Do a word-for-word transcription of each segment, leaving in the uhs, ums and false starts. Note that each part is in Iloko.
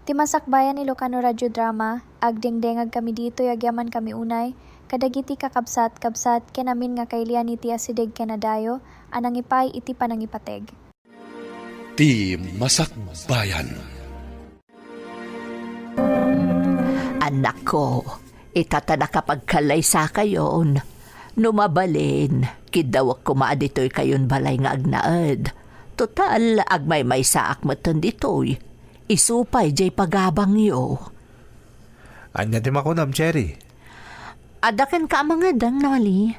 Ti Masakbayan Ilocano Radio Drama, agdengdengag kami ditoy agyaman kami unay, kadagiti kakabsat, kabsat, ken amin nga kailian iti asideg ken adayo, a nangipay iti panangipateg. Ti Masakbayan. Anakko, ita ta nakapagkallaysakayon. No mabalin, kiddawek koma a ditoykayon balay nga agnaed. Total, agmaymaysaak metten ditoy. Isu pay diay pagabangyo. Ania ti makunam, Cherry? Adda kenka a mangedeng, Noli.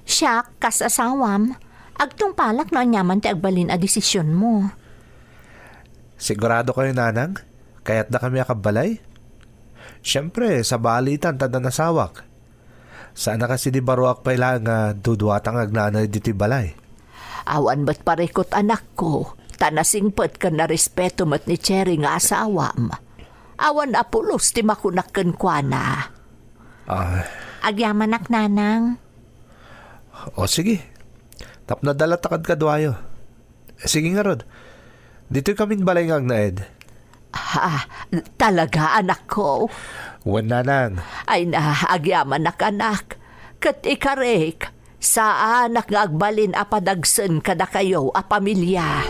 Siak, kas asawam, agtungpalak no aniaman ti agbalin a desisionmo. Sigurado kayo, Nanang? Kayatda kami a kabbalay? Siyempre, sabalitan ta adda nasawak. Saan a kas idi baruak pay laeng nga duduatang agnaed ditoy balay. Awan met parikut, anakko, ta nasingpet ken narespeto met ni Cherry nga asawam. Awan a pulos ti makunak kenkuana. Ah. Agyamanak, Nanang. O, sige. Tapno adda latta kadkaduayo. Sige ngarud. Ditoy kamin balay nga agnaed. Ha? Talaga, anakko? Wen, Nanang. Ay na, agyamanak, anak. Ket ikarik, saanak nga agbalin a padagsen kadakayo a pamilia.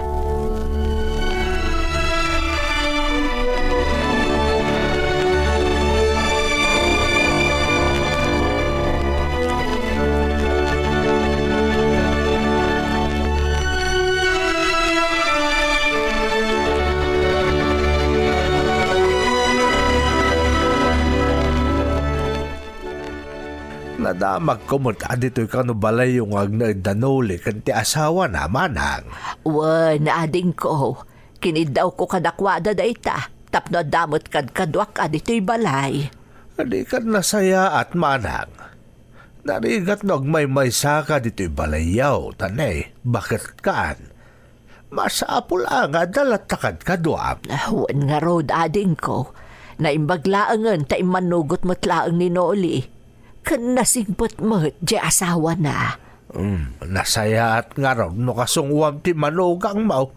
Nadamagko met a ditoy kano balayyo nga agnaed da Noli ken ti asawana, manang. Wen, adingko, kiniddawko kadakuada dayta, tapno adda met kadkaduak a ditoy balay. Dikan nasayaat, manang. Narigat no agmaymaysaka ditoy balayyo, ta ne, baket kaan. Masapul a nga adda latta kadkaduam. Ah, wen ngarud, adingko. Naimbag laengen ta immanugot met laeng ni Noli. Ken nasingpet met diay asawana. Hmm, nasayaat ngarud no kasungoam ti manugangmo.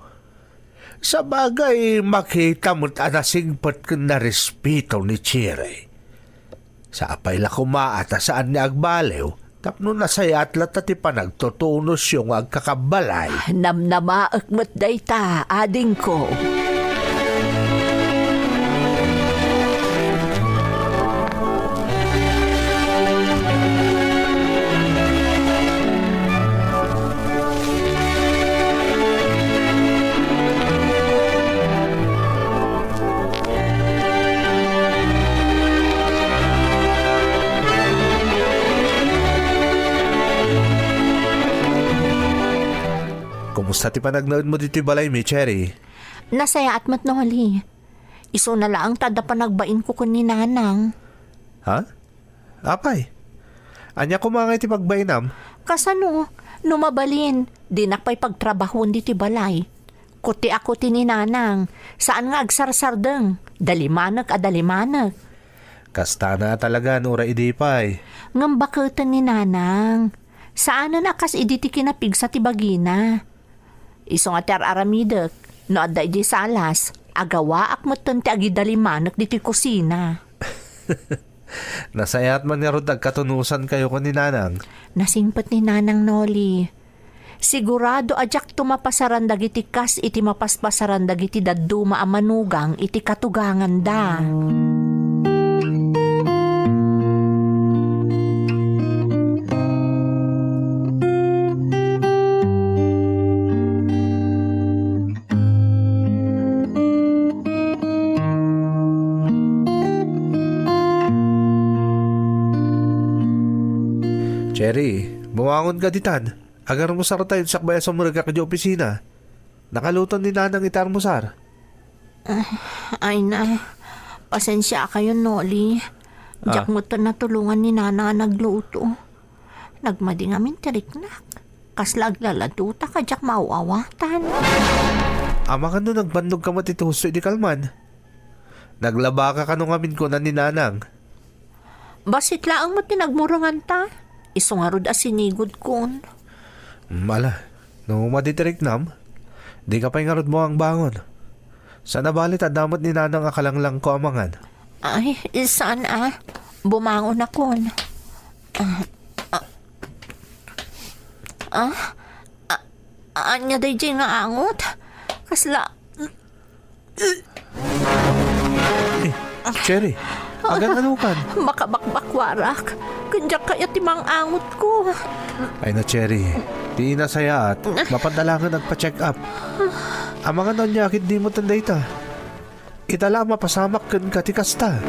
Sabagay, makita met a nasingpet ken narespeto ni Cherry. Sapay la koma a ta saan nga agbaliw, tapno nasayaat latta ti panagtutunosyo nga agkakabbalay. Namnamaek met dayta, adingko. Kumusta ti panagnaedmo ditoy balaymi, Cherry? Nasayaat met, Noli. Isuna laeng ta adda panagbainko ken ni Nanang. Ha? Apay, ania koma ngay ti pagbainam? Kasano? No mabalin, dinak pay pagtrabahoen ditoy balay. Kutiak ti ni Nanang, saan nga agsarsardeng, dalimanek a dalimanek. Kastana talaga no uray idi pay. Ngem baketen ni Nanang, saanen a kas idi ti kinapigsa ti bagina. Isu nga ti ar-aramidek, no adda idiay salas, agawaak metten ti agidalimanek ditoy kusina. Nasayaat man ngarud agkatunosankayo ken ni Nanang. Nasingpet ni Nanang, Noli. Sigurado a diakto mapasaran dagiti kas iti mapaspasaran dagiti dadduma a manugang iti katuganganda. Cherry, bumangon ka ditan. Agarmusar tayo, sakbay a sumrekak idiay opisina. Nakaluton ni Nanang iti armusar. Ah, ay na, pasensiakayon, Noli. Diak Ah. met natulongan ni Nanang a nagluto. Nagmadi ngamin ti riknak. Kasla aglaladota ka diak maaw-awatan. Amangan no nagbannogka met iti husto idi kalman. Naglabaka kano ngamin, kuna ni Nanang. Bassit laeng met ti nagmurenganta. Isu ngarud a sinigudkon. Mm, ala, no madi ti riknam, dika pay ngarud buangbangon. Saan a bale ta adda met ni Nanang a kalanglangko a mangan? Ay, saan a. Bumangon akon. Ah, ah, ah, ah, ania daydiay nga angot? Kasla Eh, Cherry, agan-anokan? Makabakbakwarak. Ken diak kayat ti mang-angotko. Ay na, Cherry. Ti inasayaat, mapanda laengen agpa-check up. Amangan no ania ket dimo ten dayta. Ita la a mapasamak kenka ti kasta.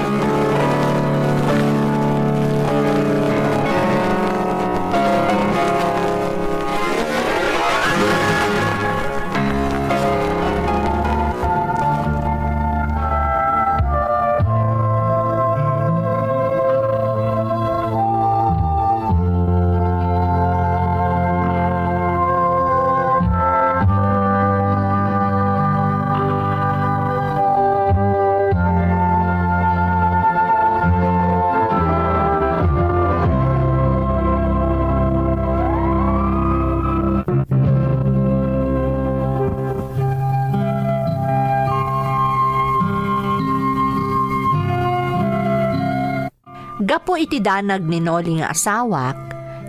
Gapu iti danag ni Noli nga asawak,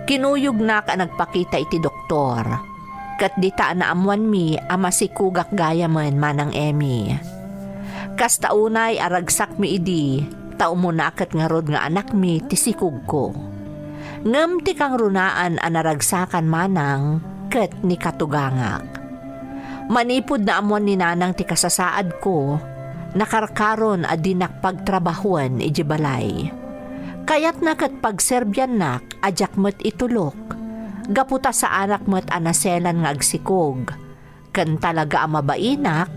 kinuyognak a nagpakita iti doktor. Ket dita a naammoanmi a masikogak gayamen, Manang Emmy. Kasta unay a ragsakmi idi, ta umuna ket ngarud nga anakmi ti sikogko. Ngem ti kangrunaan a naragsakan, Manang, ket ni katugangak. Manipud naammoan ni Nanang ti kasasaadko, nakarkaron a dinak pagtrabahoen idiay balay. Kayatna ket pagserbiannak a diak met itulok, gapu ta saanak met a naselan nga agsikog, ken talaga a mabainak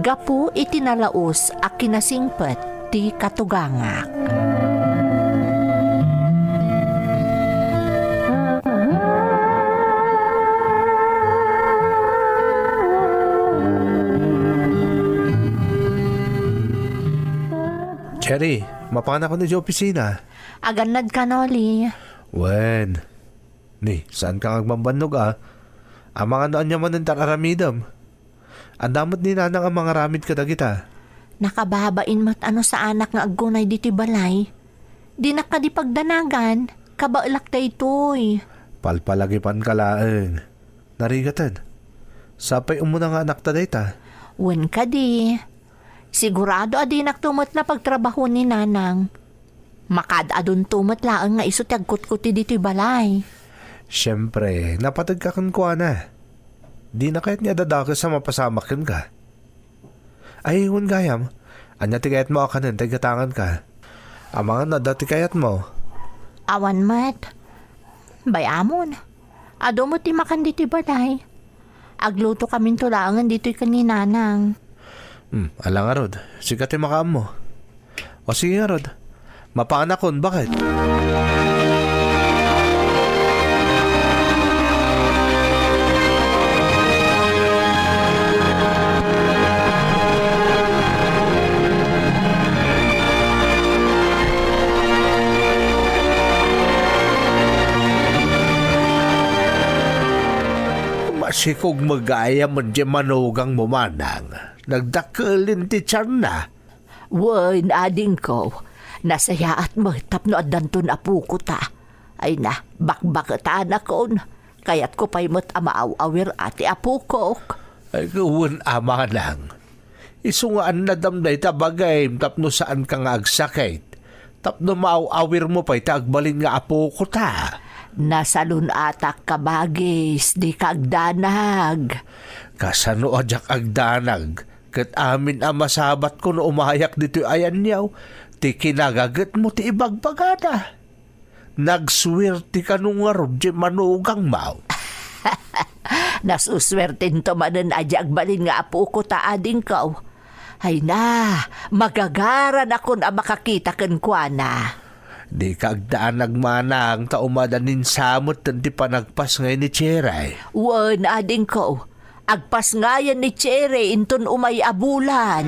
gapu iti nalaus a kinasingpet ti katugangak. Cherry, mapanakon idiay opisina. Agannadka, Noli. Wen. Ni, saanka nga agbambannog a? Amangan no ania manen ti ar-aramidem. Adda met ni Nanang a mangaramid kadagita. Nakababain met a no saanak nga aggunay ditoy balay. Dinak kadi pagdanagan, kabaelak daytoy. Palpalagipanka laeng. Narigaten. Sapay umuna nga anakta dayta. Wen kadi. Sigurado a dinakto met napagtrabahoen ni Nanang. Makaad-adunto met laeng nga isu ti agkutkuti ditoy balay. Siempre, napateg ka kenkuana. Dina kayat nga adadakes a mapasamak kenka. Ay, wen gayam, ania ti kayatmo a kanen ta igatanganka? Amangan no adda ti kayatmo. Awan met. Bay-amon. Adu met ti makan ditoy balay. Aglutokaminto laengen ditoy ken ni Nanang. Hmm, ala ngarud, sika ti makaammo. O sige ngarud, mapanakon, baket? Masikog met gayam diay manugangmo, Manang. Nagdakkel ti tianna. Wen, adingko. Nasayaat met tapno addanton apokota. Ay na, bakbaketanakon. Kayatko pay met a maaw-awir a ti apokok. Ay, wen a, Manang. Isu nga annadam dayta bagim tapno saanka nga agsakit. Tapno maaw-awirmo pay ti agbalin nga apokota. Nasalun-atak, kabagis, dika agdanag. Kasano a diak agdanag? Ket amin a masabatko no umayak ditoy ayanyaw, ti kinagagetmo ti ibagbagada. Nagsuerteka no ngarud diay manugangmo. Nasuswertento manen a diay agbalin nga apokota, adingko. Ay na, magagaranakon a makakita kenkuana. Dika agdanag, Manang, ta umadanin sa metten ti panagpasngay ni Cherry. Wen, adingko. Agpasngayen ni Cherry inton umay a bulan.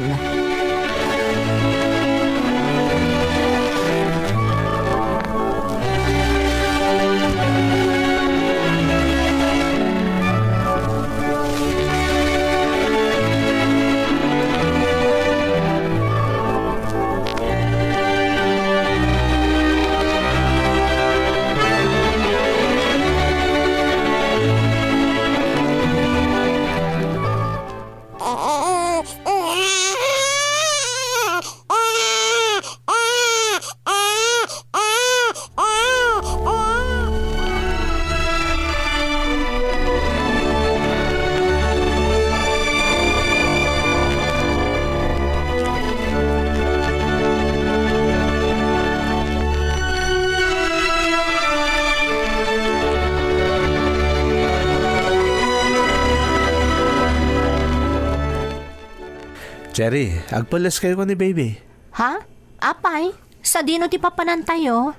Cherry, agpelles kayo ni baby. Ha? Apay, sadino ti papanantayo?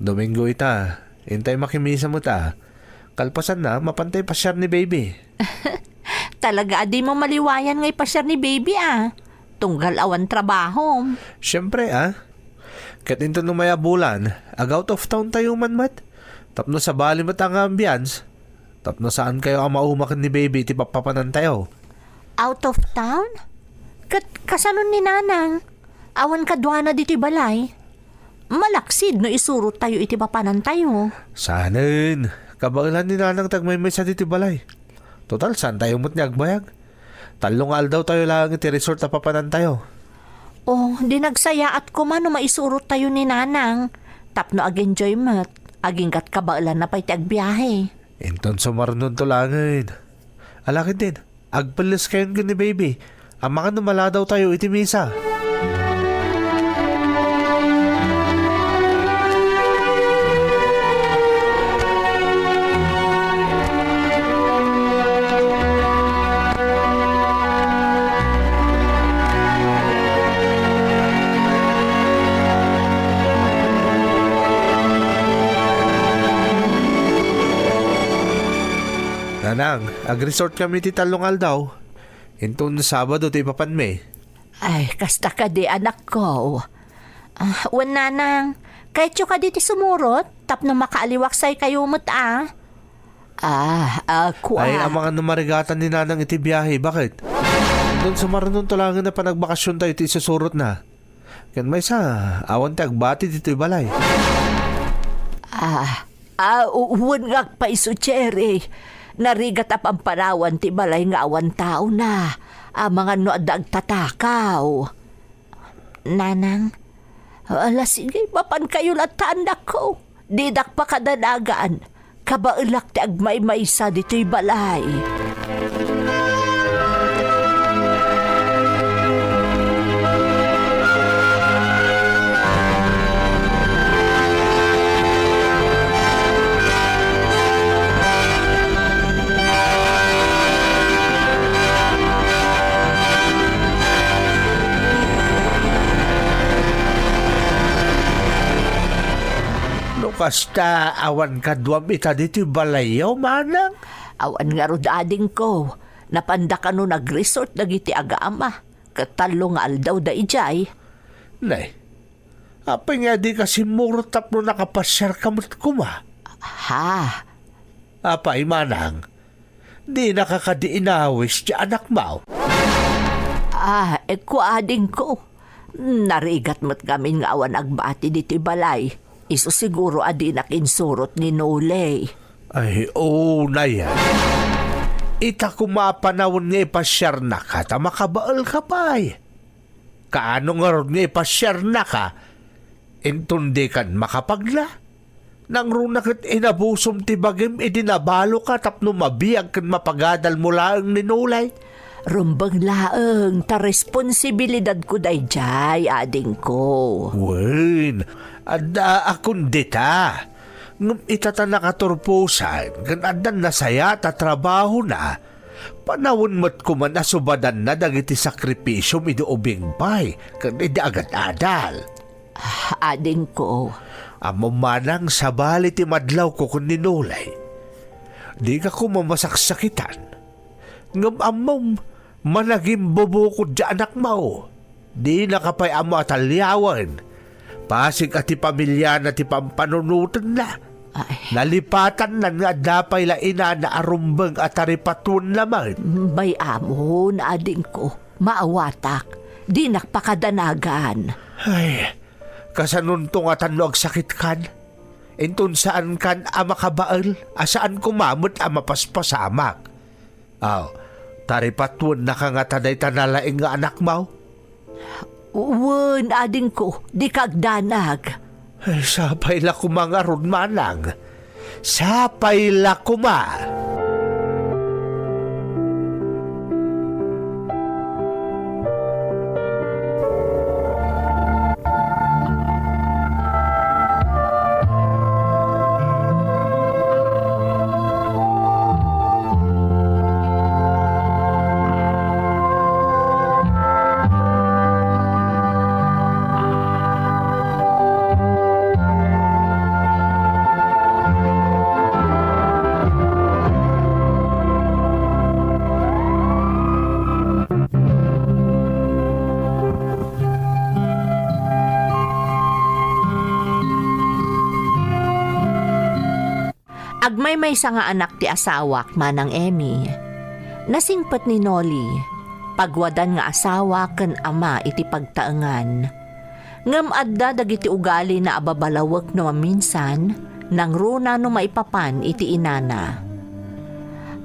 Domingo ita. Intay makimisa met a. Kalpasanna, mapantay pasiar ni baby. Talaga a dimo maliwayan nga ipasiar ni baby a. Tunggal awan trabahom. Siyempre a. Ket inton umay a bulan, ag-out of town tayo man met. Tapno sabali met a nga ambiance. Tapno saan kayo a mauma ken ni baby iti papapanantayo. Out of town? Ket kasano ni Nanang? Awan kaduana ditoy balay. Malaksid no isurot tayo iti papanantayo. Saanen, kabaelan ni Nanang ti agmaymaysa ditoy balay. Total, saan tayo met ni agbayag? Tallo nga aldaw tayo laeng iti resort a papanantayo. Oh, di nagsayaat koma no maisurot tayo ni Nanang. Tapno ag-enjoy met, aginggat kabaelanna pay ti agbiahe. Inton sumarnonto laengen. Ala ketdin, agpelles kayon ken ni baby. Amangan no maladaw tayo iti misa. Nanang, agresort kami ti tallo nga aldaw. Inton Sabado ti ipapanmi. Ay, kasta kadi, anakko. Ah, wen, Nanang, kayatyo kadi ti sumurot tapno makaaliwaksay kayo met a? Ah, ah, kua. Ay, amangan no marigatan ni Nanang iti biahe, baket? Inton sumarnonto laengen a panagbakasiontayo ti isusurotna. Ken maysa, awan ti agbati ditoy balay. Ah, ah, u-, wen nga agpayso, Cherry. Narigat a pampanawan ti balay nga awan taona. Amangan no adda agtatakaw. Nanang, ala, sige, mapan kayo latta, anakko. Didak pakadanagan. Kabaelak ti agmaymaysa ditoy balay. No kasta, awan kaduam ita ditoy balayyo, manang? Awan ngarud, adingko. Napanda kano nagresort dagiti agama. Ket tallo nga aldawda idiay. Nay, apay nga dika simmurot tapno nakapasiarka met koma? Ha? Apay, manang, dinaka kadi inawis ti anakmo? Ah, ekko, adingko. Narigat met ngamin nga awan agbati ditoy balay. Isu siguro a dinak insurot ni Nolay. Ay, oo, nayan. Ita koma a panawen nga ipasiarnaka ta makabaelka pay. Kaano ngarud nga ipasiarnaka inton dikan makapagna? Nangruna ket inabusom ti bagim idi nabaloka tapno mabiag ken mapagadalmo laeng ni Nolay. Rumbeng laeng ta responsibilidadko daydiay, adingko. Wen, adda a kun dita. Ngem ita ta nakaturposan ken addan nasayaat a trabahona, panawen met koman a subadanna dagiti sakripisiom idi ubing pay ken idi agad-adal. Ah, adingko. Ammom manang, sabali ti madlawko ken ni Nolay. Dika koma masaksakitan. Ngem ammom, managimbubukod ti anakmo. Dinaka pay ammo a taliawen. Pasig a ti pamiliana ti pampanunotenna. Ay. Nalipatannan nga adda pay la inana a rumbeng a taripatuenna met. Bay-amon, adingko. Maawatak. Dinak pakadanagan. Ay, kasanonto ngatan no agsakitkan? Inton saankan a makabael, a saan koma met a mapaspasamak. Aw, taripatuennaka ngata dayta nalaing nga anakmo? Wen, adingko, dika agdanag. Ay, sapay la koma ngarud, manang. Sapay la koma. Agmaymaysa nga anak ti asawak, Manang Emmy. Nasingpet ni Noli, pagwadan nga asawa ken ama iti pagtaengan. Ngem adda dagiti ugalina a babalawek no maminsan, nangruna no maipapan iti inana.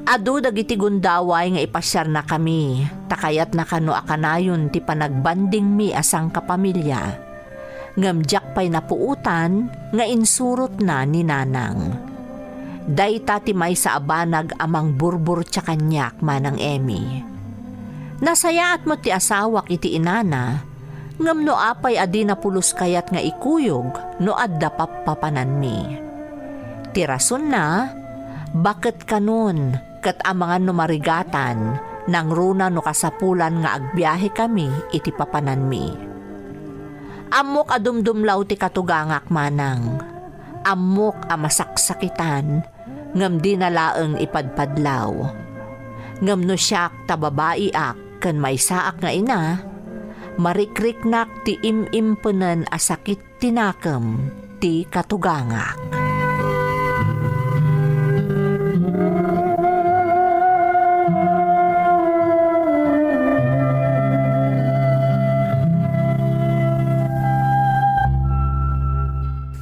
Adu dagiti gundaway nga ipasiarnakami, ta kayatna kano a kanayon ti panagbandingmi a sangkapamilya. Ngem diak pay napuotan nga insurotna ni Nanang. Dayta ti maysa a banag a mangburburtia kaniak, Manang Emmy. Nasayaat met ti asawak iti inana, ngem no apay a dina pulos kayat nga ikuyog no adda pappapananmi. Ti rasonna, baket kanon ket amangan no marigatan, nangruna no kasapulan nga agbiahekami iti papananmi. Ammok a dumdumlaw ti katugangak, Manang. Ammok a masaksakitan, ngem dina laeng ipadpadlaw. Ngem no siak ta babaiak ken maysaak nga ina, marikriknak ti im-impenen a sakit ti nakem ti katugangak.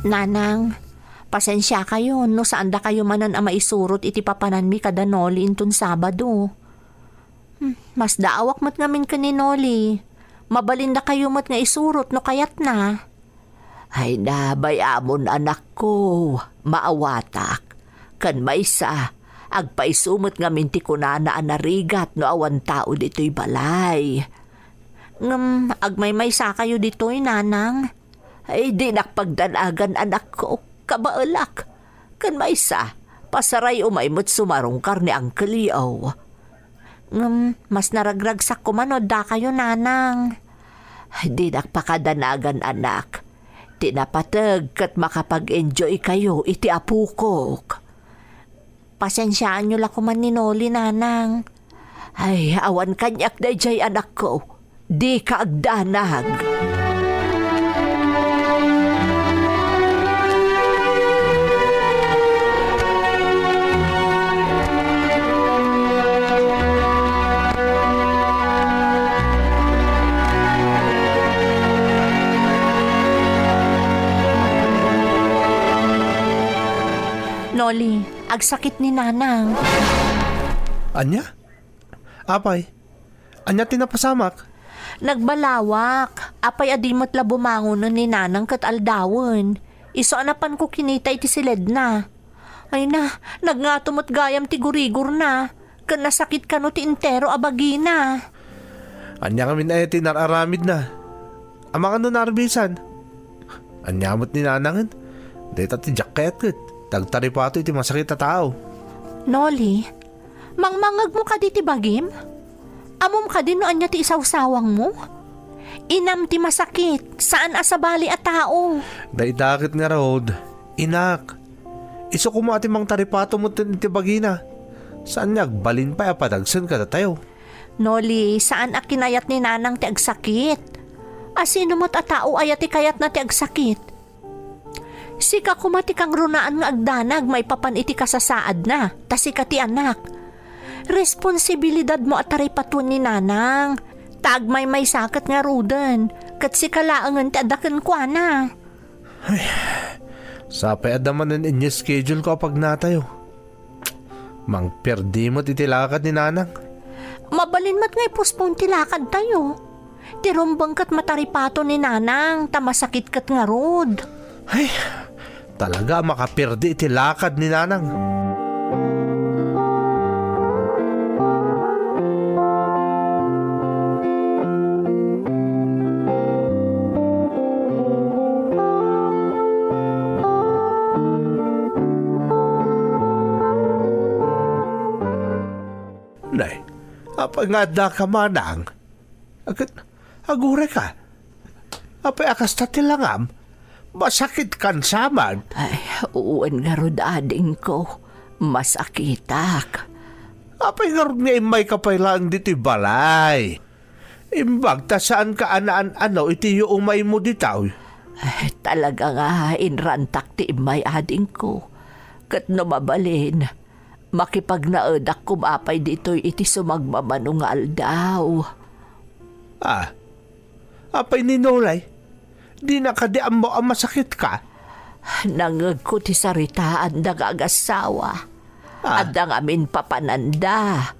Nanang, pasensiakayo no saandakayo manen a maisurot iti papananmi kada Noli inton Sabado. Hmm, masdaawak met ngamin ken ni Noli. Mabalindakayo met nga isurot no kayatna. Ay, nabay amon, anakko, maawatak. Ken maysa, agpayso met ngamin ti kunana a narigat no awan tao ditoy balay. Ngem agmaymaysakayo ditoy, Nanang. Ay, dinak pagdanagan, anakko. Kabaelak. Ken maysa, pasaray umay met sumarungkar ni Uncle Yo. Ngem, mas naragragsak koma no addakayo, Nanang. Ay, dinak pakadanagan, anak. Ti napateg ket makapag-enjoy kayo iti apokok. Pasensiaanyo la koman ni Noli, Nanang. Ay, awan kaniak daydiay, anakko. Dika agdanag. Noli, agsakit ni Nanang. Ania? Apay, ania ti napasamak? Nagbalawak. Apay a di met la bumangonen ni Nanang ket aldawen. Isu a napanko kinita iti siledna. Ay na, nagngato met gayam ti gurigorna. Ken nasakit kano ti entero a bagina. Ania ngamin aya ti nar-aramidna? Amangan no naarbisan? Ania met ni Nanangen? Dayta ti diak kayat ket ti agtaripato iti masakit a tao. Noli, mangmangngegmo kadi ti bagim? Ammom kadi no ania ti isawsawangmo? Inam ti masakit, saan a sabali a tao. Dayta ket ngarud, inak. Isu koma ti mangtaripato metten iti bagina. Saan nga agbalin pay a padagsen kadatayo. Noli, saan a kinayat ni Nanang ti agsakit. A sino met a tao aya ti kayatna ti agsakit? Sika koma ti kangrunaan nga agdanag maipapan iti kasasaadna, ta sika ti anak. Responsibilidadmo a taripatoen ni Nanang, ta agmaymaysa ket ngaruden, ket sika laengen ti adda kenkuana. Ay, sapay adda manen inya schedule ko a pagnatayo. Mangperdi met iti lakad ni Nanang. Mabalin met nga i-postpone ti lakadtayo. Ti rumbeng ket mataripato ni Nanang ta masakit ket ngarud. Ay, talaga a makaperdi iti lakad ni Nanang. Nay, apay nga addaka, Manang? Ket, agurayka. Apay a kasta ti langam? Masakitkan sa met. Ay, wen ngarud, adingko. Masakitak. Apay ngarud nga immayka pay laeng ditoy balay? Imbag ta saanka a naan-ano iti yuumaymo ditoy. Ay, talaga nga inrantak ti immay, adingko. Ket no mabalin, makipagnaedak koma pay ditoy iti sumagmamano nga aldaw. Ah, apay ni Nolay? Dina kadi ammo a masakitka? Nangngegko ti saritaanda nga agassawa. Ah. Adda ngamin papananda.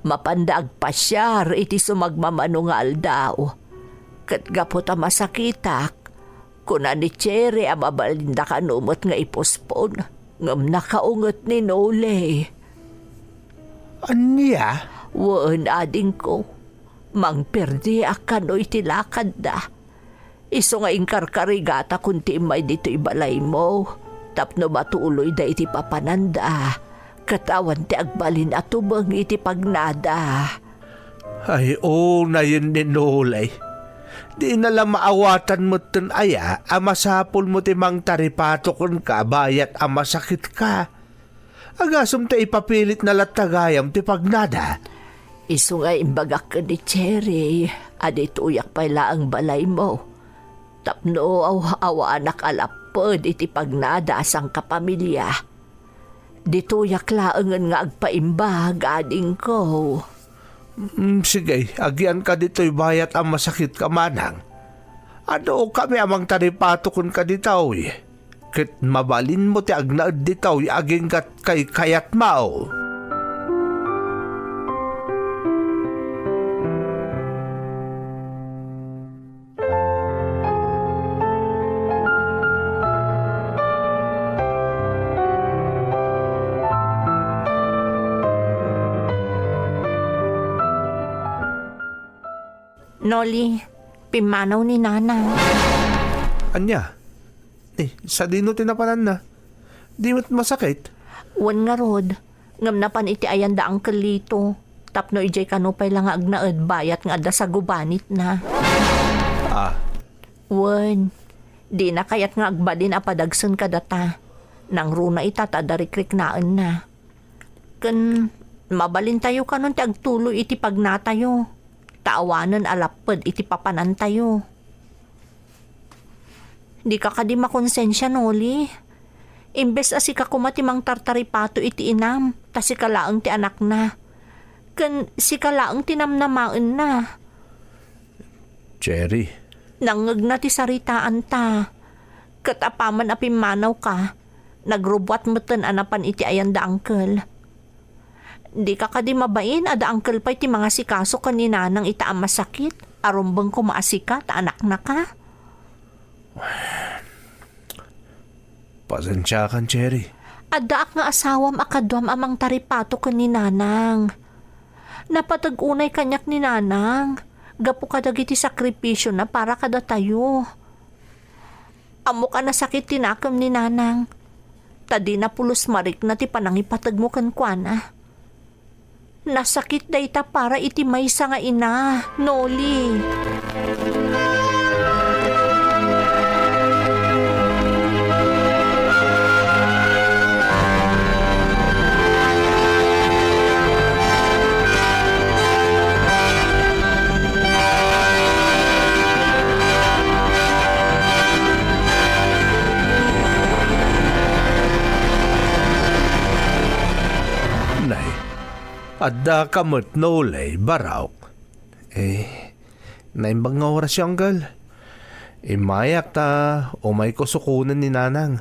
Mapanda agpasiar iti sumagmamano nga aldaw. Ket gapu ta masakitak, kuna ni Cherry a mabalinda kano met nga ipospon, ngem nakaunget ni Nolay. Ania? Wen, adingko. Mangperdiak kano iti lakadda. Isu nga inkarkarigatakon ti immay ditoy balaymo tapno matuloyda iti papananda, ket awan ti agbalin a tumeng iti pagnada. Ay, unayen ni Nolay. Dina la maawatan metten aya a masapulmo ti mangtaripato kenka bayat a masakitka. Agasem ta ipapilitna latta gayam ti pagnada. Isu nga imbagak ken ni Cherry a ditoyak pay laeng balaymo tapno aw-, awanak a lapped iti pagnada a sangkapamilia. Ditoyak laengen nga agpaimbag, adingko. Mm, sige, agianka ditoy bayat a masakitka manang. Adu kami a mangtaripato kenka ditoy. Ket mabalinmo ti agnaed ditoy aginggat kaykayatmo. Noli, pimmanaw ni Nanang. Ania? Eh, sadino ti napananna? Di met masakit? Wen ngarud, ngem napan iti ayan da Uncle Lito, tapno idiay kano pay la nga agnaed bayat nga adda sagubanitna. Ah. Wen, dina kayat nga agbalin a padagsen kadata. Nangruna ita ta adda rikriknaenna. Ken mabalintayo kanon ti agtuloy iti pagnatayo, ta awanen a lapped iti papanantayo. Dika kadi makonsensia, Noli? Imbes a sika koma ti mangtartaripato iti inam, ta sika laeng ti anakna. Ken sika laeng ti namnamaenna. Cherry. Nangngegna ti saritaanta. Ket apaman a pimmanawka, nagrubbuat metten a napan iti ayan da Uncle. Dika kadi mabain a da Uncle pay ti mangasikaso ken ni Nanang ita a masakit a rumbeng koma a sika ta anaknaka? Pasensiakan, Cherry. Addaak nga asawam a kaduam a mangtaripato ken ni Nanang. Napateg unay kaniak ni Nanang gapu kadagiti sakripisiona para kadatayo. Ammok a nasakit ti nakem ni Nanang, ta dina pulos marikna ti panangipategmo kenkuana. Nasakit dayta para iti maysa nga ina, Noli. Nay, addaka met, Noli, Baraok. Eh, naimbag nga oras, Uncle. Immayak ta umayko sukonen ni Nanang.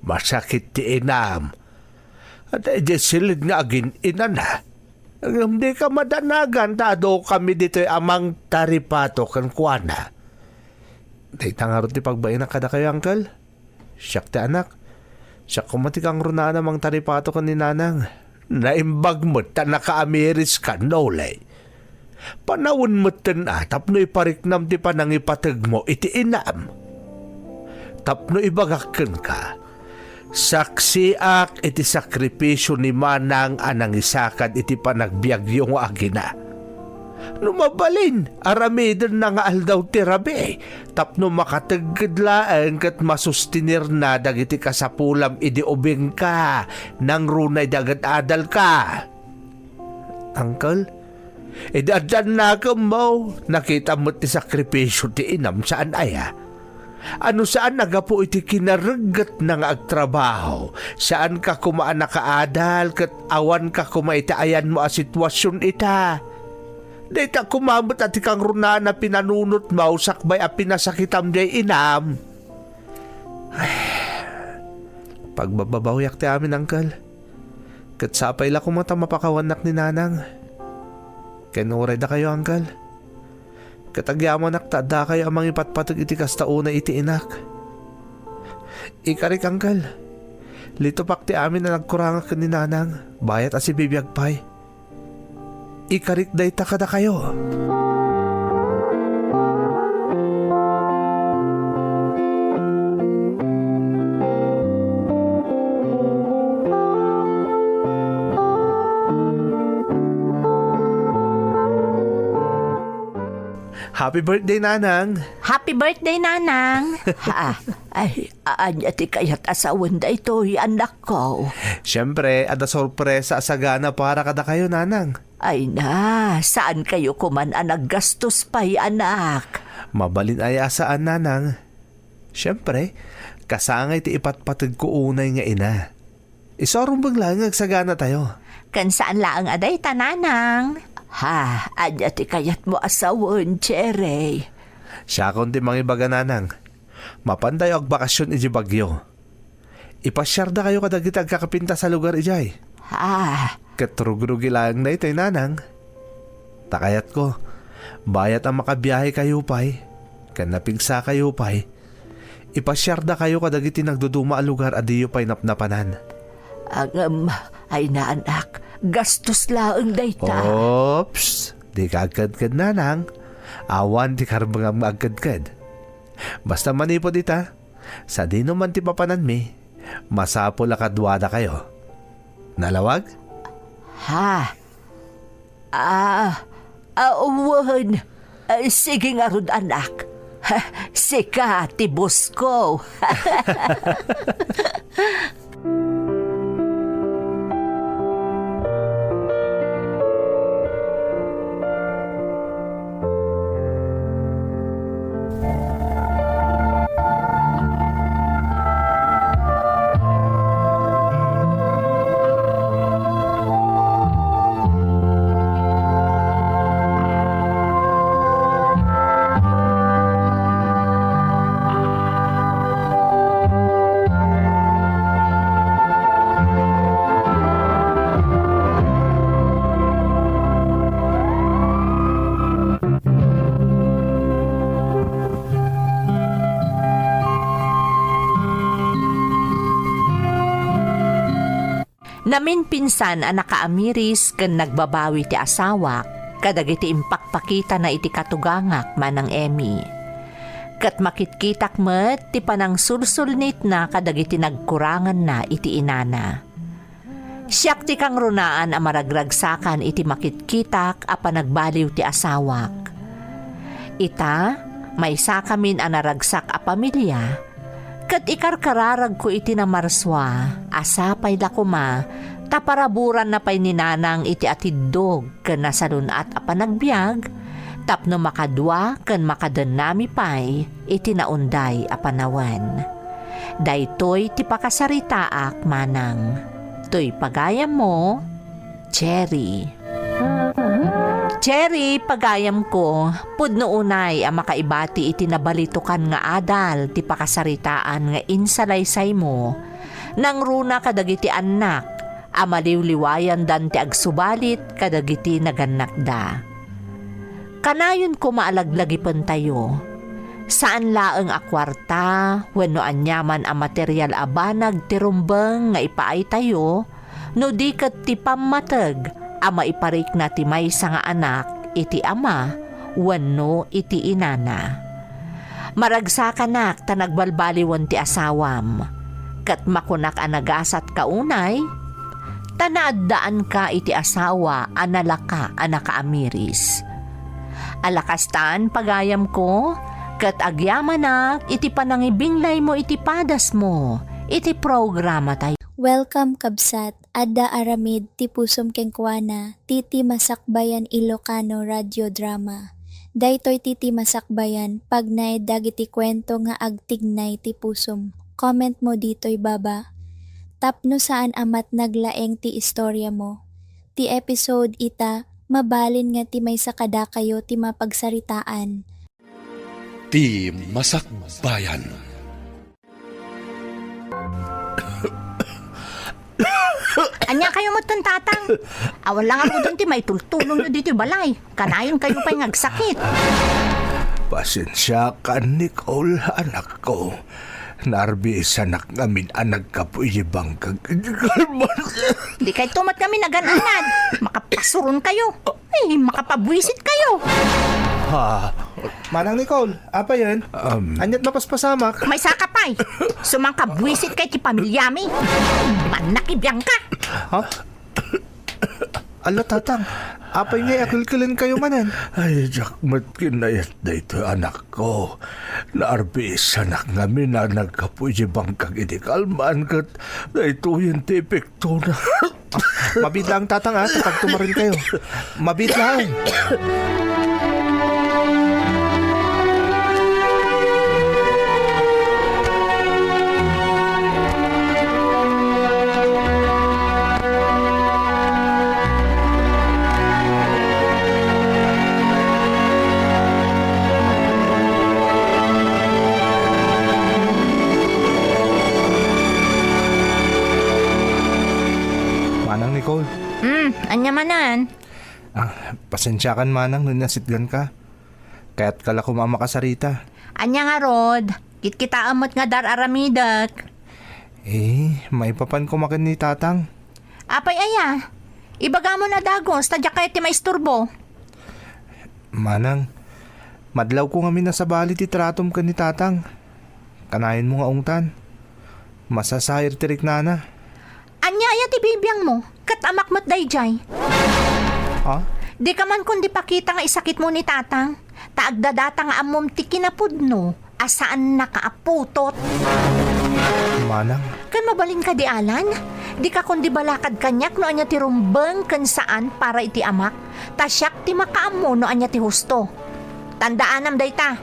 Masakit ti inam. Adda idiay siled nga agin-inana. Ngem dika madanagan ta adu kami ditoy a mangtaripato kenkuana. Dayta ngarud ti pagbainak kadakayo, Uncle. Siak ti anak. Siak koma ti kangrunaan a mangtaripato ken ni Nanang. Naimbag met ta nakaamiris ka, Noli. Panawen metten a tapno ipariknam ti panangipategmo iti inam. Tapno ibagak kenka, saksiak iti sakripisio ni Manang a nangisakad iti panagbiagyo nga agina. No mabalin, aramidenna nga aldaw ti rabii tapno makategged laeng ket masustenirna dagiti kasapulam idi ubingka, nangruna idi agad-adalka. Uncle, idi addan nakemmo, nakitam met ti sakripisio ti inam, saan aya? Ano saan a gapu iti kinareggetna nga agtrabaho, saanka koma a nakaadal ket awanka koma iti ayanmo a sitwasion ita. Dayta koma met a ti kangrunaan a pinanunotmo sakbay a pinasakitam diay inam. Pagbababawiak ti amin, Uncle. Ket sapay la koma ta mapakawannak ni Nanang. Ken uray dakayo, Uncle. Ket agyamanak ta addakayo a mangipatpateg iti kasta unay iti inak. Ikarik, Uncle. Litopak ti amin a nagkurangak ken ni Nanang, bayat a sibibiag pay. Ikarik dayta kadakayo. Happy birthday, Nanang! Happy birthday, Nanang! Ha, ay, ania ti kayat a sawen daytoy, anakko? Siyempre, adda sorpresa a sagana para kadakayo, Nanang. Ay na, saan kayo kuman a naggastos pay, anak? Mabalin aya a saan, Nanang. Siyempre, kasangay ti ipatpategko unay nga ina. Isurumbeng laeng nga agsagana tayo. Ken saan laeng a dayta, Nanang? Ha, ania ti kayatmo a sawen, Cherry? Siakon ti mangibaga, Nanang. Mapan tayo agbakasyon iti Baguio. Ipasiardakayo kadagiti agkakapintas a lugar idiay. Ah. Ket rugrugi laeng daytoy, Nanang. Ta kayatko, bayat a makabiahekayo pay, ken napigsakayo pay, ipasiardakayo kadagiti nagduduma a lugar a diyo pay napnapanan. Ngem, ay na, anak, gastos laeng dayta. Oops, dika agkedked, Nanang. Awan ti karbengam nga agkedked. Basta manipud ita, sadino man ti papananmi, masapul a kaduadakayo. Nalawag? Ha? Ah, ah, wen. Ah, sige ngarud, anak. Sika ti boss ko. Naminpinsan a nakaamiris ken nagbabawi ti asawak kadagiti impakpakitana iti katugangak, Manang Emmy. Ket makitkitak met ti panangsulsulnitna kadagiti nagkuranganna iti inana. Siak ti kangrunaan a maragragsakan iti makitkitak a panagbaliw ti asawak. Ita, maysakamin a naragsak a pamilia, ket ikarkararagko iti namarsua a sapay la koma ta paraburanna pay ni Nanang iti atiddog ken nasalun-at a panagbiag tapno makadua ken makadennami pay iti naunday a panawen. Daytoy ti pakasaritaak, Manang. Toy pagayammo, Cherry. Cherry, pagayamko, pudno unay a makaibati iti nabalitokan nga adal ti pakasaritaan nga insalaysaymo, nangruna kadagiti annak a maliwliwayandan ti agsubalit kadagiti nagannakda. Kanayon koma a laglagipentayo. Saan laeng a kuarta wenno aniaman a material a banag ti rumbeng nga ipaaytayo, no di ket ti pammateg a maiparikna ti maysa nga anak iti ama wenno iti inana. Maragsakanak ta nagbalbaliwen ti asawam, ket makunak a nagasatka unay, ta naaddaanka iti asawa a nalaka a nakaamiris. Alakastan, pagayamko, ket agyamanak iti panangibinglaymo iti padasmo iti programatayo. Welcome, kabsat. Adda aramid ti pusom kenkuana, Titi Masakbayan Ilocano Radio Drama. Daytoy ti, ti masakbayan, pagnaed dagiti kuento nga agtignay ti pusom. Comment mo ditoy baba. Tapno saan a met naglaeng ti istorya mo. Ti episode ita, mabalin nga ti maysa kadakayo ti mapagsaritaan. Ti masakbayan. Ania kayo met ken tatang? Awan la ngaruden ti maitultulongyo ditoy balay. Kanayon kayo pay nga agsakit. Pasensiakan, Nicole, anakko. Naarbisanak ngamin a naggapu iti bangkag iti kalman. Di kayto met ngamin agan-anad. Makapasuron kayo. Ay, makapabwisit kayo. Ha? Manang Nicole, apay yen? Um, Ania't mapaspasamak? Maysa ka pay. Sumangkabwisit kay ti pamilyami. Mannakibiang ka. Ha? Ala, tatang, apay ngay a kelkelen kayo manen? Ay, diak met kinayat daytoy, anakko. Naarbisanak ngamin a naggapu iti bangkag iti kalman ket daytoyen ti epektona. Mabiit laeng, tatang, a, ta pagtumarenkayo. Mabiit laeng. Manang Nicole. Hmm, ania manen? Ah, pasensiakan, manang, no nasitgan ka. Kayatka la koma a makasarita. Ania ngarud? Kitkitaem met nga dar-aramidek. Eh, maipapan koma ken ni tatang. Apay aya? Ibagam a dagus, ta diak kayat ti maisturbo. Manang, madlawko ngamin a sabali ti tratom ken ni tatang. Kanayon mo nga ungtan. Masasair ti riknana. Ania aya ti bibiang mo? Ket amak met daydiay. Ha? Dika man kundi pakita nga isakit mo ni tatang. Ta agdadata nga ammom ti kinapudno a saannaka a putot. Manang. Ken mabalin kadi, Alan? Dika kundi balakad kaniak no ania ti rumbeng ken saan para iti amak. Ta siak ti makaammo no ania ti husto. Tandaanam dayta.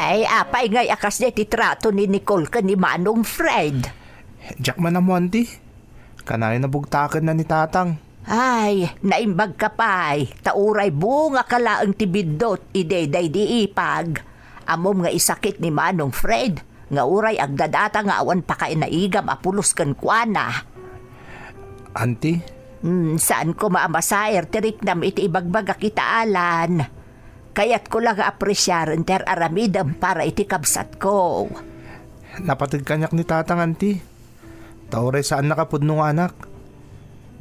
Ay, apay ngay a kasdiay ti trato ni Nicole ken ni Manong Fred? Diak man ammo, anti. Kanayon a bugtakenna ni tatang. Ay, naimbag ka pay, ta uray bunga ka laeng ti biddut idi daydi ipag. Ammom nga isakit ni Manong Fred, nga uray agdadata nga awan pakainaigam a pulos kenkuana. Anti? Hmm, saan koma a masair ti riknam iti ibagbagak ita, Alan. Kayatko la nga apresiaren ti ar-aramidem para iti kabsatko. Napateg kaniak ni tatang, anti. Ta uray saannak a pudno nga anak,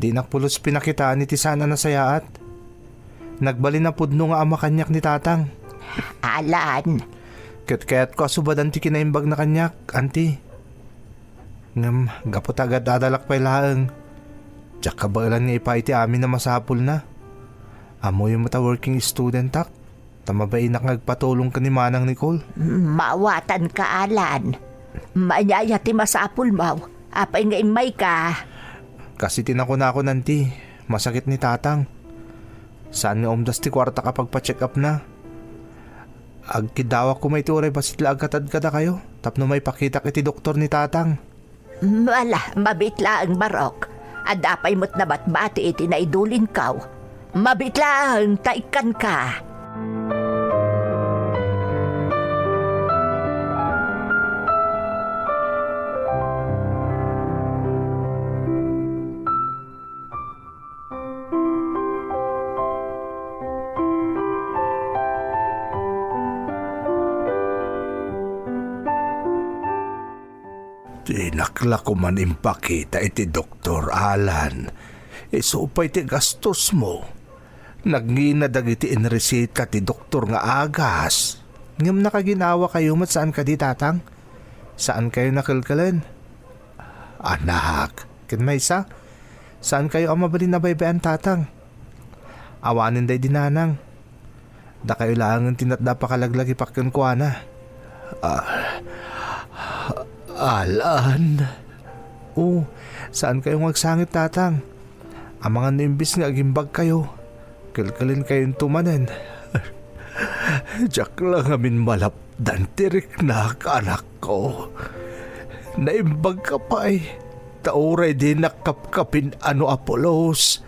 dinak pulos pinakitaan iti saan a nasayaat. Nagbalin a pudno nga ama kaniak ni tatang. Alan. Ket kayatko a subadan ti kinaimbagna kaniak, anti. Ngem gapu ta agad-adalak pay laeng, diak kabaelan nga ipaay ti amin a masapulna. Ammoyo met a working studentak. Ta mabainak nga agpatulong ken ni Manang Nicole. Maawatanka, Alan. Ania aya ti masapulmo? Apay nga immayka? Kas iti nakunakon, anti, masakit ni tatang. Saan nga umdas ti kuartak a pagpa-check-upna. Agkiddawak koma iti uray bassit la agkatad kadakayo tapno maipakitak iti doktor ni tatang. Ala, mabiit laeng, barok. Adda pay met nabatbati iti naidulinko. Mabiit laeng ta ikkanka. Dinak la koman impakita iti doktor, Alan. Isu pay ti gastos mo. Nagngina dagiti inresita ti doktor nga agas. Ngem nakaginawa kayo met saan kadi, tatang? Saan kayo nakelkelen? Anak, ken maysa, saan kayo a mabalin a baybay-an, tatang? Awanen daydi nanang. Dakayo laengen ti natda a pakalaglagipak kenkuana. Ah, Alan. O, saan kayo nga agsangit, Tatang? Amangan no imbes nga agimbag kayo, kelkelen kayonto manen. Diak la ngamin malapdan ti riknak, anakko. Naimbagka pay, ta uray dinak kapkapin-ano a pulos,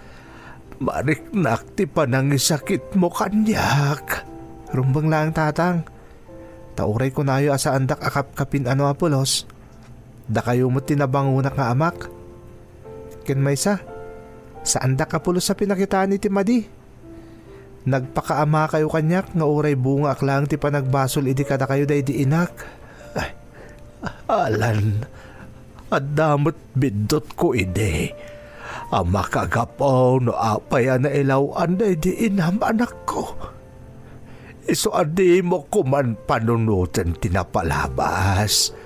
mariknak ti panangisakitmo kaniak. Rumbeng laeng, Tatang. Ta uray kunayo a saandak a kapkapin-ano a pulos, dakayo met ti nabangonak nga amak. Ken maysa, saandak a pulos a pinakitaan iti madi. Nagpakaamakayo kaniak nga uray bungaak laeng ti panagbasol idi kadakayo daydi inak. Ay, Alan, adda met biddutko idi a makagapu no apay a nailaw-an daydi inam, anakko. Isu a dimo koman panunoten ti napalabas.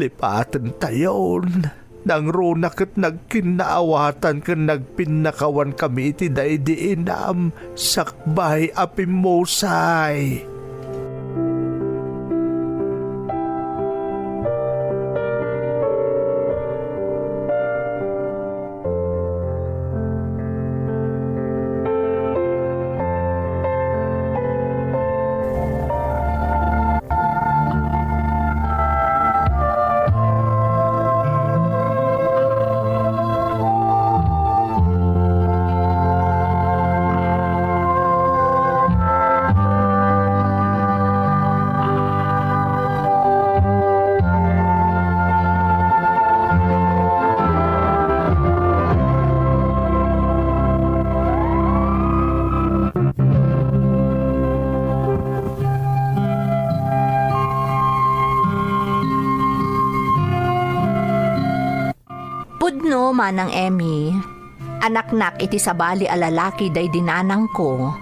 Lipatentayon. Nangruna ket nagkinnaawatan ken nagpinnakawankami iti daydi inam sakbay a pimmusay. Pudno, Manang Emmy, anaknak iti sabali a lalaki daydi nanangko,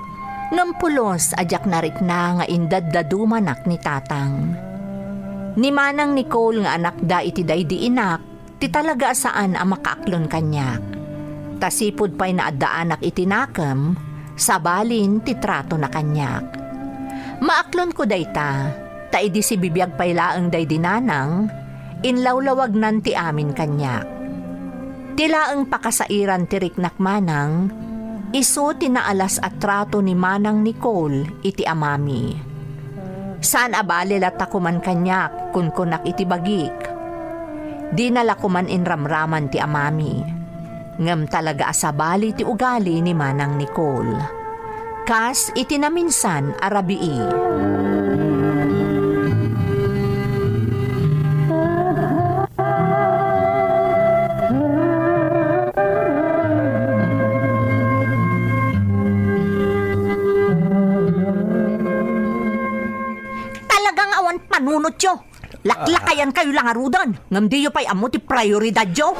ngem pulos a diak narikna nga indaddadumanak ni Tatang. Ni Manang Nicole nga anakda iti daydi inak, ti talaga a saan a makaaklon kaniak. Ta sipud pay naaddaanak iti nakem, sabalin ti tratona kaniak. Maaklonko dayta, ta idi sibibiag pay laeng daydi nanang, inlawlawagnan ti amin kaniak. Ti laeng pakasairan ti riknak manang, isu ti naalas a trato ni Manang Nicole iti amami. Saan a bale latta koman kaniak, kunkunak iti bagik. Dina la koman inramraman ti amami. Ngem talaga a sabali ti ugali ni Manang Nicole. Kas iti naminsan a rabii. Talaga nga awan panunotyo. Laklakayan kayo la ngaruden, ngem diyo pay ammo ti prioridadyo.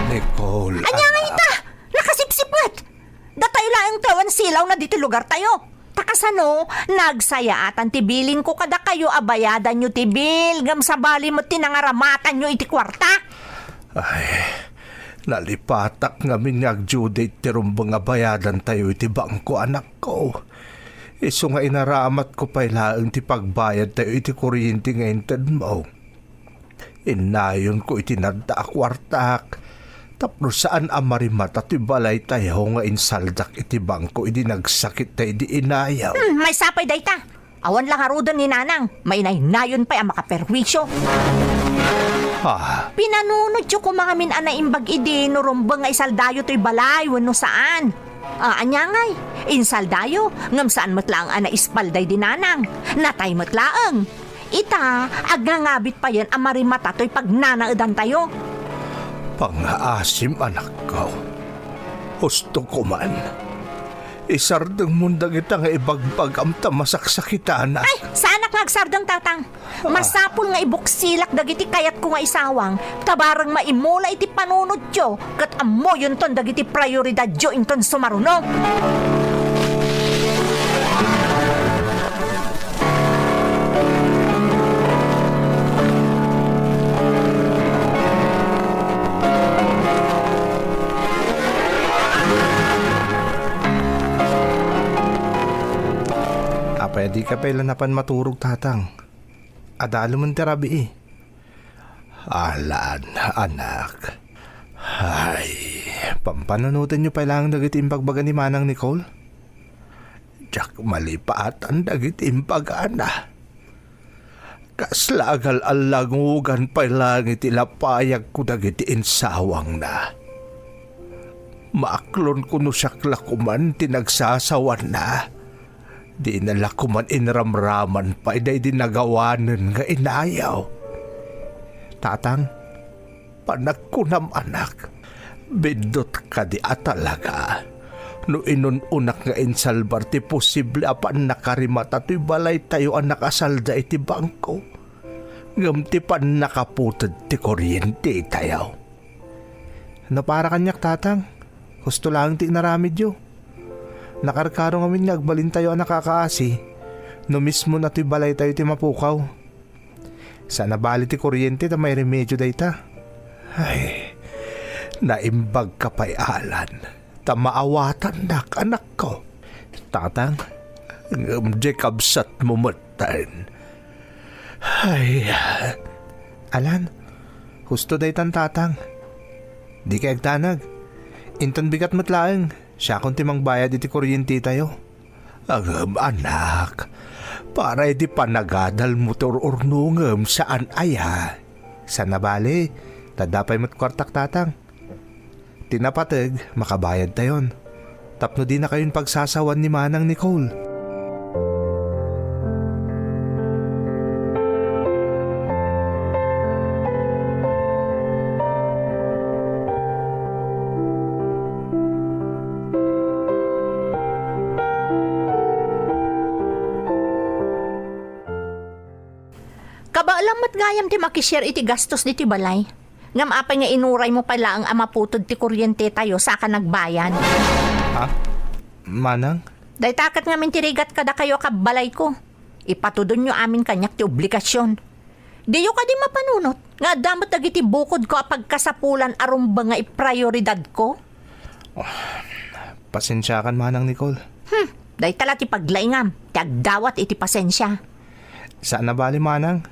Nicole, ania nga ita? Nakasipsipnget. Datayo laeng ti awan silawna ditoy lugartayo. Ta kasano, nagsayaatan ti bilinko kadakayo a bayadanyo ti bil, ngem sabali met ti nangaramatanyo iti kuarta. Ay, nalipatak ngamin nga agdue date ti rumbeng a bayadantayo iti bangko, anakko. Isu nga inaramatko pay laeng ti pagbayadtayo iti kuryente nga intedmo. Innayonko iti nadda a kuartak tapno saan a marimata ti balaytayo nga insaldak iti bangko idi nagsakit daydi inayo. Hmm, maysa pay dayta. Awan la ngaruden ni Nanang, mainaynayon pay a makaperwisyo. Ah. Pinanunotyo koma ngamin a naimbag idi no rumbeng nga isaldayo toy balay wenno saan. Ah, ania ngay? Insaldayo, ngem saan met laeng a naispal daydi Nanang. Natay met laeng. Ita, agngangabit payen a marimata toy pagnanaedantayo. Pangngaasim, anakko. Husto koman. Isardengmon dagita nga ibagbagam ta masaksakitanak. Ay, saanak nga agsardeng, Tatang. Masapul nga ibuksilak dagiti kayatko nga isawang, ta bareng maimula iti panunotyo, ket ammoyonton dagiti prioridadyo inton sumaruno. Dika pay la napan maturog, Tatang. Adalem ti rabii. Alan, anak. Ay, pampanunotenyo pay laeng dagiti imbagbaga ni Manang Nicole. Diak malipatan dagiti imbagana. Kasla agal-allangugan pay laeng iti lapayagko dagiti insawangna. Maaklonko no siak la koman ti nagsasawanna. Dina la koman inramraman pay daydi nagawanen nga inayaw. Tatang, panagkunam, anak, biddut kadi a talaga no inun-unak nga insalbar ti posible a pannakarimata toy balaytayo a nakasalda iti bangko, ngem ti pannakaputed ti kuryentetayo. No para kaniak, Tatang, husto laeng ti inaramidyo. Nakarkaro ngamin nga agbalintayo a nakakaasi no mismo na toy balaytayo ti mapukaw. Saan a bali ti kuryente ta mairemedio dayta. Ay, naimbag ka pay, Alan, ta maawatannak, anakko. Tatang, ngem di kabsatmo metten. Ay, Alan, husto daytan, Tatang. Dikay agtanag. Inton bigat met laeng, siakon ti mangbayad iti kuryentetayo. Ngem, anak, para iti panagadalmo ti ur-urnongem, saan aya? Saan a bali, ta adda pay met kuartak, Tatang. Ti napateg, makabayadtayon. Tapno dinakayon pagsasawan ni Manang Nicole. Kabaelam met gayam ti makishare iti gastos diti balay. Ngem apay nga inuraymo pay laeng a maputed ti kuryentetayo saka nagbayad? Ha? Manang? Dayta ket ngamin ti rigat kadakayo a kabbalayko. Ipatudonyo amin kaniak ti obligasion. Diyo kadi mapanunot nga adda met dagiti bukodko a pagkasapulan a rumbeng nga iprioridadko? Pasensiakan, Manang Nicole. Hmm, dayta la ti paglaingam ti agdawat iti pasensia. Saan a bali, Manang.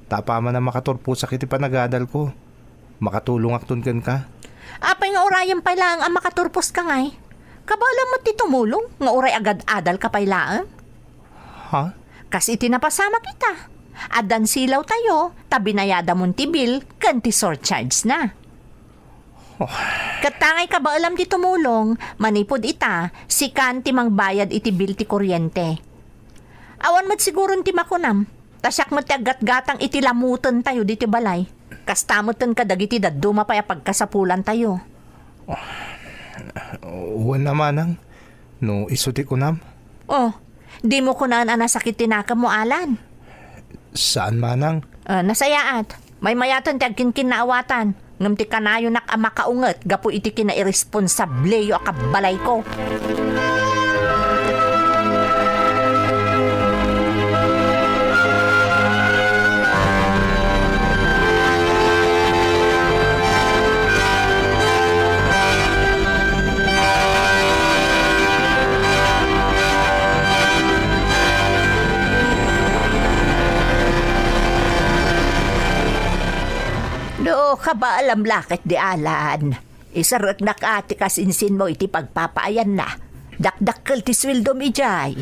Ta apaman a makaturposak iti panagadalko, makatulongakton kenka. Apay nga urayem pay laeng a makaturposka ngay? Kabaelam met ti tumulong nga uray agad-adalka pay laeng? Ha? Kas iti napasamak ita, addan silawtayo ta binayadamon ti bill ken ti surcharge na. Oh. Ket ta ngay kabaelam ti tumulong, manipud ita, sikan ti mangbayad iti bill ti kuryente. Awan met siguron ti makunam, ta siak met ti aggatgatang iti lamutentayo ditoy balay. Kasta metten kadagiti dadduma pay a pagkasapulantayo. Wen a, Manang, no isu ti kunam. Oh, dimo kunaen a nasakit ti nakemmo, Alan? Saan, Manang. Ah, nasayaat. Maymayaten ti agkinkinnaawatan, ngem ti kanayonak a makaunget gapu iti kinairesponsableyo a kabbalayko. No, kabaelam la ket di Alan. Iserreknak a ti kasinsinmo iti pagpapaayanna. Dakdakkel ti sueldom idiay.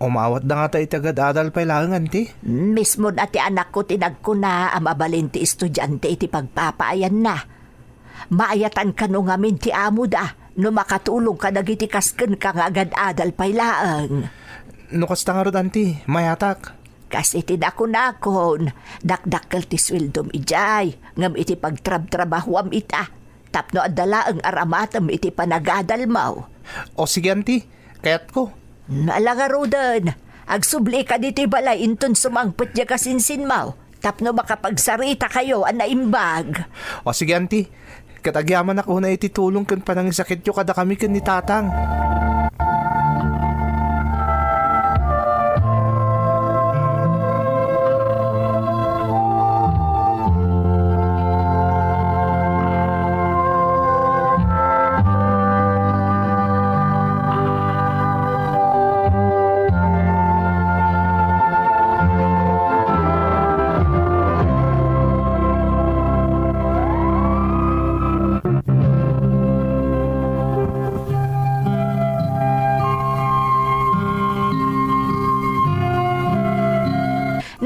Umawatda ngata iti agad-adal pay laeng, anti? Mismo na ti anakko ti nagkuna a mabalin ti estudiante iti pagpapaayanna. Maayatan kano ngamin ti amoda no makatulong kadagiti kas kenka nga agad-adal pay laeng. No kasta ngarud, anti, mayatak. Kas iti nakunakon, dakdakkel ti sueldom idiay, ngem iti pagtrabtrabahuam ita, tapno adda laeng aramatem iti panagadalmo. O sige, anti, kayatko. Ala ngaruden, agsublika ditoy balay inton sumangpet diay kasinsinmo, tapno makapagsarita kayo a naimbag. O sige, anti, ket agyamanak unay iti tulong ken panangisakityo kadakami ken ni Tatang.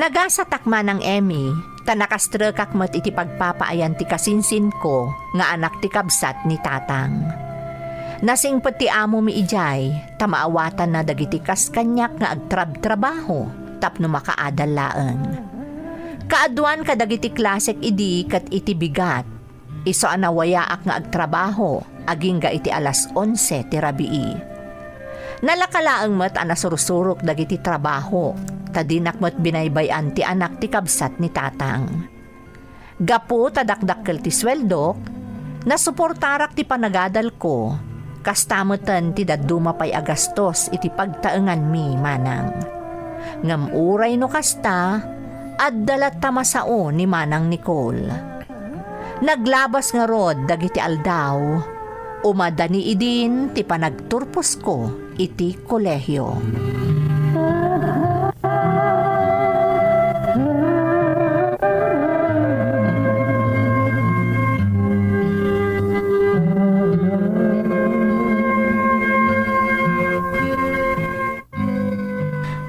Nagasatak, Manang Emmy, ta nakastrekak met iti pagpapaayan ti kasinsinko nga anak ti kabsat ni Tatang. Nasingpet ti amomi idiay, ta maawatanna dagiti kas kaniak nga agtrabtrabaho tapno makaadal laeng. Kaaduan kadagiti klasek idi ket iti bigat, isu a nawayaak nga agtrabaho agingga iti alas onse ti rabii. Nalaka laeng met a nasursurok dagiti trabaho, ta dinak met binaybay-an ti anak ti kabsat ni Tatang. Gapu ta dakdakkel ti sueldok, nasuportarak ti panagadalko, kasta meten ti dadduma pay a gastos iti pagtaenganmi, Manang. Ngem uray no kasta, adda latta masao ni Manang Nicole. Naglabas ngarud dagiti aldaw, umadani idin ti panagturposko iti kolehio.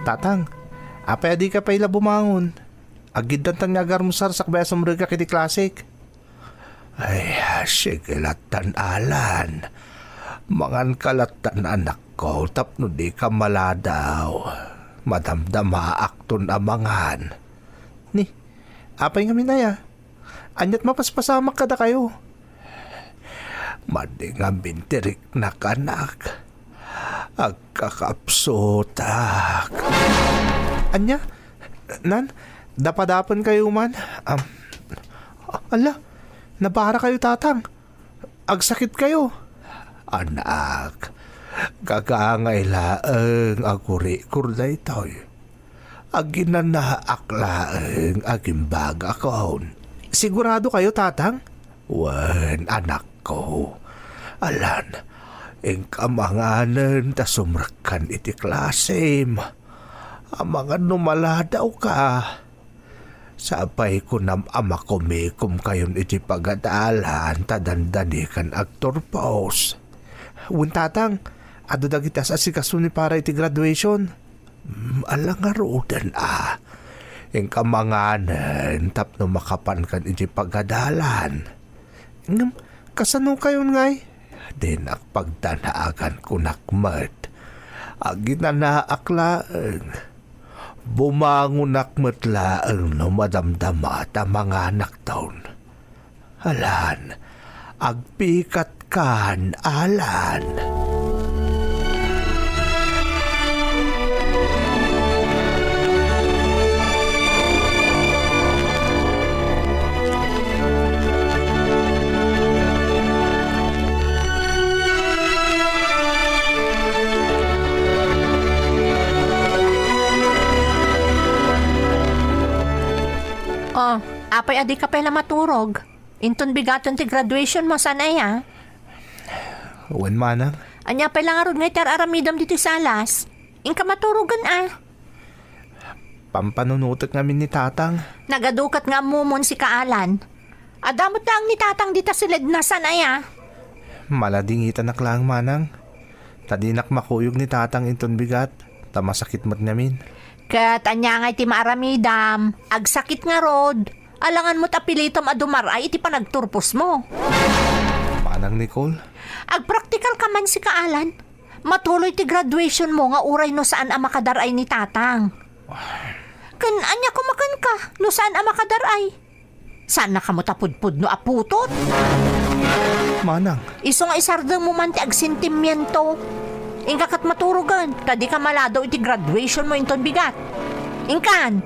Tatang, apay a dika pay la bumangon? Aggiddantan nga agarmusar sakbay a sumrekak iti klasek. Ay, sige lattan, Alan. Manganka lattan, anakko, tapno dika maladaw. Madamdamaakton a mangan. Ni, apay ngamin aya? Ania't mapaspasamak kadakayo? Madi ngamin ti riknak, anak. Agkakapsutak. Ania? Nan, dapadapen kayo man? Am, ala, nabara kayo, Tatang. Agsakit kayo. Anak, gagangay laeng a gurikor daytoy. Aginanaak laeng agimbagakon. Sigurado kayo, Tatang? Wen, anakko. Alan, inka manganen ta sumrekkan iti klasem. Amangan no maladawka. Sapay kunam a makumikomkayon iti pagadalan ta dandanikan agturpos. Wen, Tatang, adu dagiti as-asikaso ni para iti graduation. Mm, ala ngaruden a. Inka manganen tapno makapankan iti pagadalan. Ngem, kasano kayon ngay? Dinak pagdanagan kunak met. Aginanaak laeng. Bumangonak met laeng no madamdama ta manganakton. Alan, agpikatkan, Alan. Oh, apay a dika pay la maturog? Inton bigaton ti graduation mo, saan aya? Wen, manang. Ania pay la ngarud nga iti ar-aramidem ditoy salas? Inka maturogen a. Pampanunotek ngamin ni Tatang. Nagaduket nga ammomon sika, Alan. Adda met laeng ni Tatang dita siledna, saan aya? Maladingitanak laeng, manang. Ta dinak makuyog ni Tatang inton bigat, ta masakit met ngamin. Ket ania ngay ti maaramidam? Agsakit ngarud. Alangan met a pilitem a dumar-ay iti panagturposmo. Manang Nicole? Agpraktikalka man sika, Alan. Matuloy ti graduation mo nga uray no saan a makadar-ay ni Tatang. Ken ania koma kenka no saan a makadar-ay? Saannaka met a pudpudno a putot? Manang. Isu nga isardeng mo man ti agsentimiento. Inka ket maturogen, ta dika maladaw iti graduation mo inton bigat. Inkan!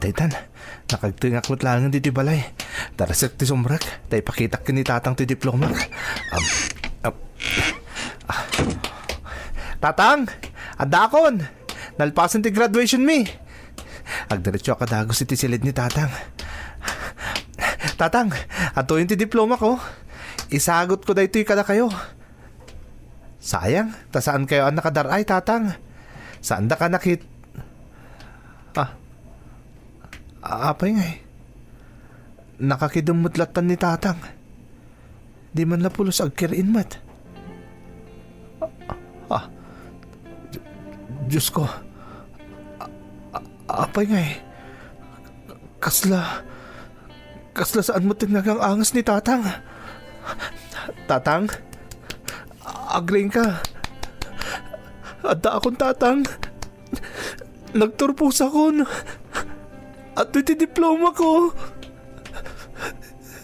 Itan, nakagtengak met laengen ditoy balay. Darasek ti sumrek, ta ipakitak ken ni Tatang ti diplomak. Am, am, ah. Tatang! Addaakon! Nalpasen ti graduation mi! Agdiretsoak a dagus iti siled ni Tatang. Tatang, adtoyen ti diplomak, oh. Isagutko daytoy kadakayo. Sayang, ta saankayo a nakadar-ay, Tatang. Saandaka nakit-, ah, a-, apay ngay? Nakakidem met lattan ni Tatang. Di man la pulos agkir-in met. Ah, Di-, Diyos ko. A-, a-, apay ngay? Kasla, kasla saan met ti nagang-anges ni Tatang. Tatang? Agriingka. Addaakon, Tatang. Nagturposakon. Adtoy ti diplomak.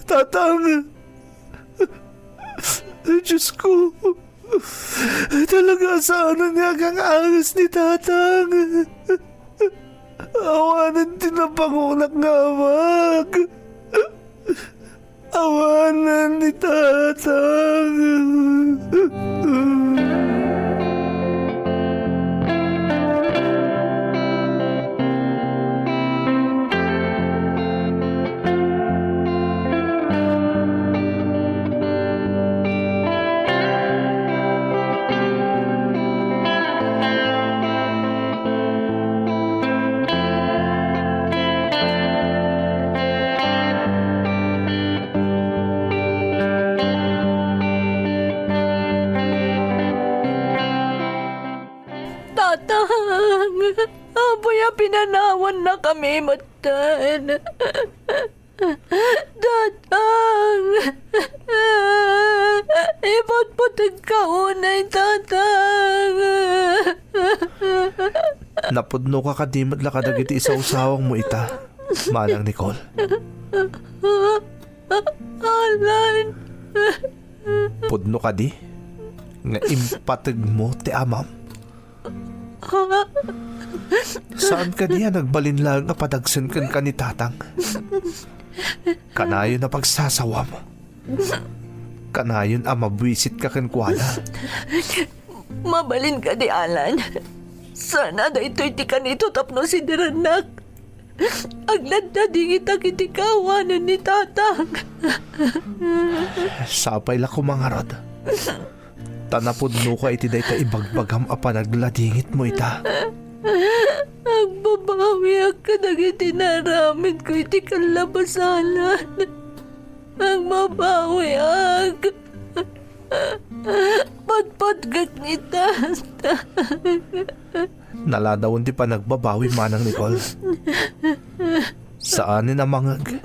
Tatang. Diyos ko. Talaga a saanen nga agang-anges ni Tatang. Awanen ti napangunak nga amak. Awanen ni Tatang. Tatang, apay a pinanawannakami metten? Tatang! Ipatpategka unay, Tatang! Napudnoka kadi met la kadagiti isawsawangmo ita, Manang Nicole? Alan! Pudno kadi nga impategmo ti amam? Saan kadi a nagbalin laeng a padagsen kenka ni Tatang? Kanayon a pagsasawam. Kanayon a mabuisitka kenkuana. Mabalin kadi, Alan? Sana daytoy ti kanito tapno sidirennak. Agladladingitak iti kaawanan ni Tatang. Sapay la koma ngarud. Ta napudnoka iti dayta ibagbagam a panagladingitmo ita. Agbabawiak kadagiti naaramidko iti kallabasanan. Agbabawiak. Patpatgek ni Tatang. Naladawen ti panagbabawi, Manang Nicole. Saanen a mangeg.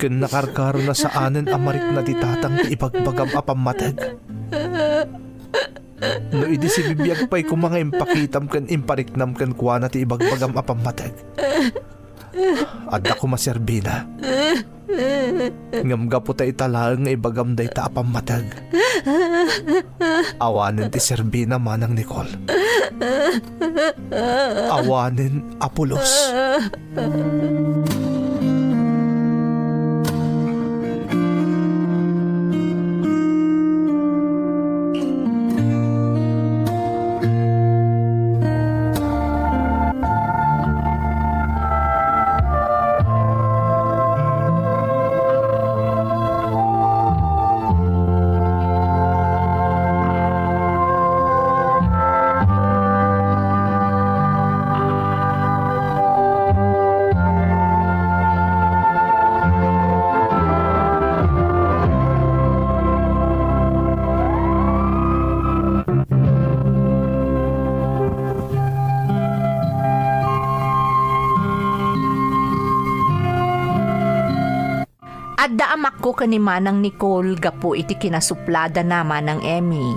Ken nakarkaro na saanen a marikna ti Tatang ti ibagbagam a pammateg. No idi sibibiag pay koma nga impakitam ken impariknam kenkuana ti ibagbagam a pammateg, adda koma serbina. Ngem gapu ta ita laeng nga ibagam dayta a pammateg, awanen ti serbina, Manang Nicole. Awanen a pulos. Adda amakko ken ni Manang Nicole gapu iti kinasupladana, Manang Emmy.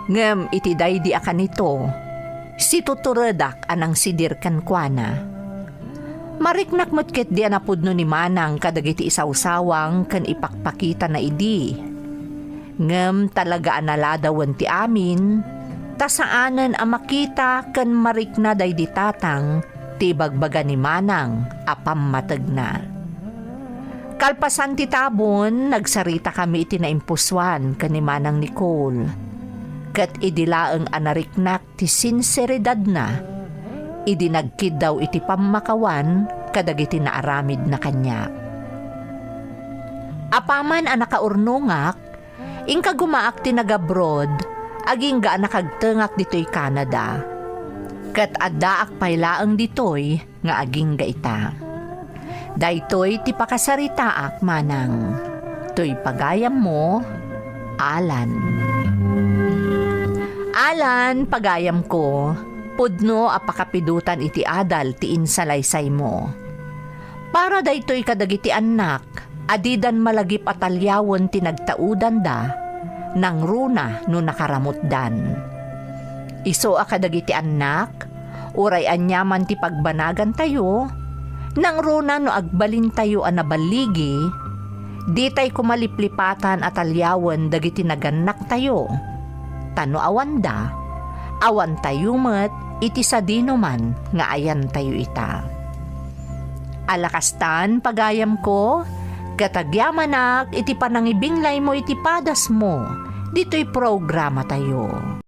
Ngem iti daydi a kanito, situturedak a nangsidir kenkuana. Mariknak met ketdi a napudno ni Manang kadagiti isawsawang ken ipakpakitana idi. Ngem talaga a naladawen ti amin, ta saanen a makita ken marikna daydi Tatang ti ibagbaga ni Manang a pammategna. Kalpasan ti tabon, nagsaritakami iti naimpusoan ken ni Manang Nicole. Ket idi laeng a nariknak ti sinseridadna, idi nagkiddaw iti pammakawan kadagiti naaramidna kaniak. Apaman a nakaurnongak, inkagumaak ti nagabroad, agingga a nakagtengak ditoy Canada. Ket addaak pay laeng ditoy nga agingga ita. Daytoy ti pakasaritaak, Manang. Toy pagayammo, Alan. Alan, pagayamko, pudno a pakapidotan iti adal ti insalaysaymo. Para daytoy kadagiti annak a didan malagip a taliawen ti nagtaudanda, nangruna no nakaramutdan. Isu a kadagiti annak, uray aniaman ti pagbanagantayo, nangruna no agbalintayo a naballigi, ditay koma liplipatan a taliawen dagiti nagannaktayo. Ta no awanda, awantayo met iti sadinoman nga ayantayo ita. Ala kastan, pagayamko, ket agyamanak iti panangibinglaymo iti padasmo ditoy programatayo.